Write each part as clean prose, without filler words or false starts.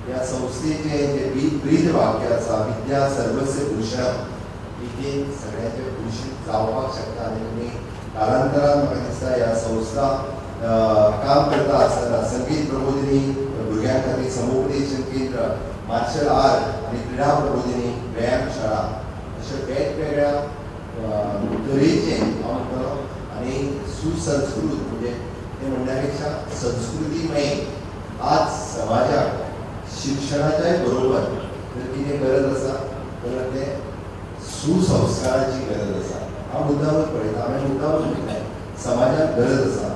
ह्या संस्थेचें जें ब्रीद वाक्य आसा विद्या सर्वस्य भूषण, विद्येन सगळ्यांचें भूषण जावपाक शकता. आनी तुमी कालांतरान म्हाका दिसता ह्या संस्था काम करता आसतना संगीत प्रबोधिनी भुरग्यां खातीर समुपदेशन केंद्र, मार्शल आर्ट आनी क्रिडा प्रबोधिनी व्यायाम शाळा अशे वेगवेगळ्या तरेचे हांव म्हणटलो आनी सुसंस्कृत म्हणजे ते म्हणण्या पेक्षा संस्कृतीमय आज समाजाक शिक्षणाच्याय बरोबर जर कितें गरज आसा जाल्यार ते सुसंस्काराची गरज आसा. हांव मुद्दामूच पळयता, हांवें मुद्दामूच म्हणलें समाजाक गरज आसा.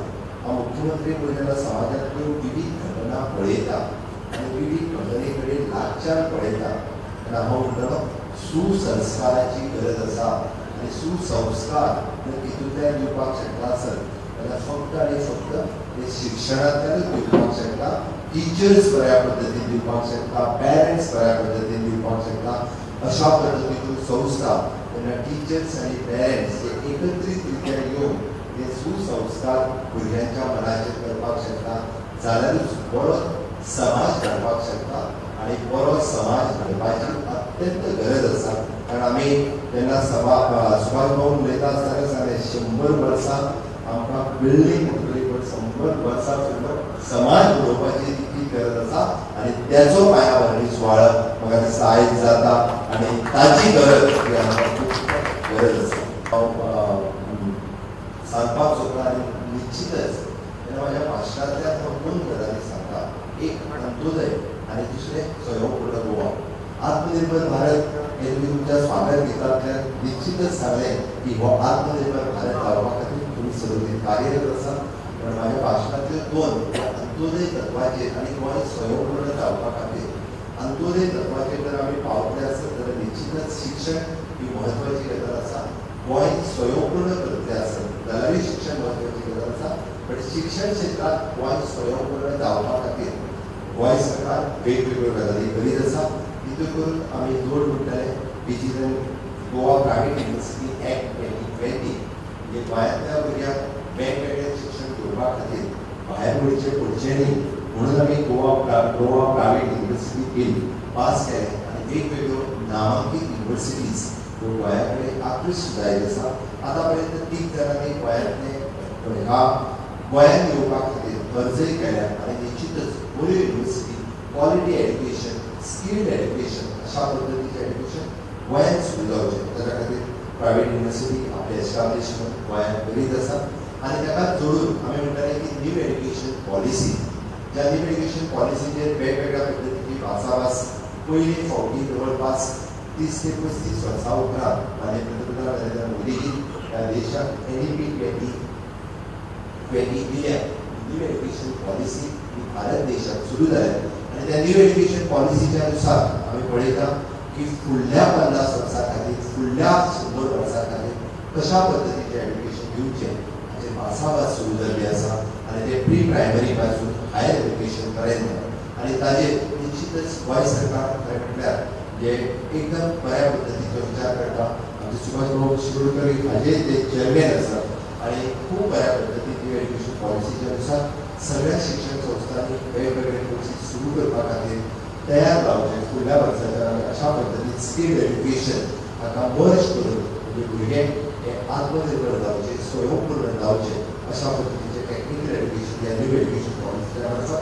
हांव मुख्यमंत्री म्हणून जेन्ना समाजांतल्यो विविध घटना पळयता आनी विविध घटने कडेन लागच्यान पळयता तेन्ना हांव म्हणटलो सुसंस्काराची गरज आसा. आनी सुसंस्कार जर हितूंतल्यान दिवपाक शकता आसत जाल्यार फक्त आनी फक्त ते शिक्षणांतल्यानूच दिवपाक शकता. टिचर्स बऱ्या पद्दतीन दिवपाक शकता, पेरंट्स बऱ्या पद्दतीन दिवपाक शकता. अशा पद्दतीच्यो संस्था तेन्ना टिचर्स आनी पेरंट्स हे एकत्रीत रित्या येवन ते सुसंस्कार भुरग्यांच्या मनाचेर करपाक शकता जाल्यारूच बरो समाज घडपाक शकता. आनी बरो समाज घडपाची अत्यंत गरज आसा. कारण आमी जेन्ना सुभाष भाऊ उलयता आसतना सांगलें 100 वर्सां आमकां बिल्डींग म्हणटली, पण 100 वर्सां फुडलो समाज घडोवपाची तितली गरज आसा. आनी त्याचो पायाभरणी सुवाळो म्हाका दिसता आयज जाता आनी ताची गरज ही आमकां खूब गरज आसा. हांव सांगपाक सोदता आनी निश्चितच तेन्ना म्हाज्या भाशणांतल्यान हांव दोन गजाली सांगता. एक अंत्योदय आनी दुसरें स्वयंपूर्ण गोवा. आत्मनिर्भर भारत हे तुमी तुमच्या स्वागत गितांतल्यान निश्चितच सांगलें की हो आत्मनिर्भर भारत जावपा खातीर तुमी सदोदीत कार्यरत आसा. पण म्हाज्या भाशणांतल्यो दोन अंत्योदय तत्वाचेर आनी गोंय स्वयंपूर्ण जावपा खातीर अंत्योदय तत्वाचेर जर आमी पावतले आसत जाल्यार निश्चितच शिक्षण ही म्हत्वाची गजाल आसा. गोंय स्वयंपूर्ण करतले आसत जाल्यारूय शिक्षण म्हत्वाची गजाल आसा. पण शिक्षण क्षेत्रांत गोंय स्वयंपूर्ण जावपा खातीर गोंय सरकार वेगवेगळ्यो गजाली करीत आसा. तितून करून आमी दोन म्हणटले digital Goa private university act 2020 म्हणजे गोंयांतल्या भुरग्यांक वेगवेगळें शिक्षण घेवपा खातीर भायर वयचें पडचें न्ही म्हणून आमी Goa private university bill pass केलें आनी वेगवेगळ्यो नामांकीत युनिवर्सिटीज ह्यो गोंया कडेन आकृश्ट जायत आसा. आतां पर्यंत 3 जाणांनी गोंयांतले ह्या गोंयांत येवपा खातीर अर्जय केल्या आनी निश्चितच बऱ्यो university, quality education, skilled education अशा पद्दतीचें एड्युकेशन गोंयांत सुरू जावचें ताच्या खातीर प्रायवेट युनिवर्सिटी आपलें एस्टाब्लिशमेंट गोंयांत करीत आसा. आनी ताका जोडून आमी म्हणटाले की न्यू एड्युकेशन पॉलिसी, ज्या न्यू एड्युकेशन पॉलिसीचेर वेगवेगळ्या पद्दतीची भासाभास पयले फावटी जवळपास 30 ते 35 वर्सां उपरांत माननीय पंतप्रधान नरेंद्र मोदीजी ह्या देशाक NEP 2020 दिल्या. न्यू एड्युकेशन पॉलिसी ही भारत देशात सुरू जाल्या आनी त्या न्यू एड्युकेशन पॉलिसीच्या नुसार आमी पळयता की फुडल्या 50 वर्सां खातीर, फुडल्या 100 वर्सां खातीर कशा पद्दतीचें एड्युकेशन दिवचें हाचेर भासाभास सुरू जाल्ली आसा. आनी ते प्री प्रायमरी पासून हायर एड्युकेशन पर्यंत आनी ताजेर निश्चितच गोंय सरकार खरें म्हटल्यार जे एकदम बऱ्या पद्दतीचो विचार करता. आमचे सुभाष भाऊ शिरोडकर हाजेर ते चेअरमॅन आसात आनी खूब बऱ्या पद्दतीन न्यू एड्युकेशन पॉलिसीच्या नुसार सगळ्या शिक्षण संस्थांनी वेगवेगळे कोर्सीस सुरू करपा खातीर तयार जावचें फुडल्या वर्साच्या अशा पद्दतीन स्किल्ड एड्युकेशन हाका मर्ज करून म्हणजे भुरगे हे आत्मनिर्भर जावचे, स्वयंपूर्ण जावचे अशा पद्दतीचें टॅक्निकल एड्युकेशन ह्या न्यू एड्युकेशन पॉलिसीच्या मार्फत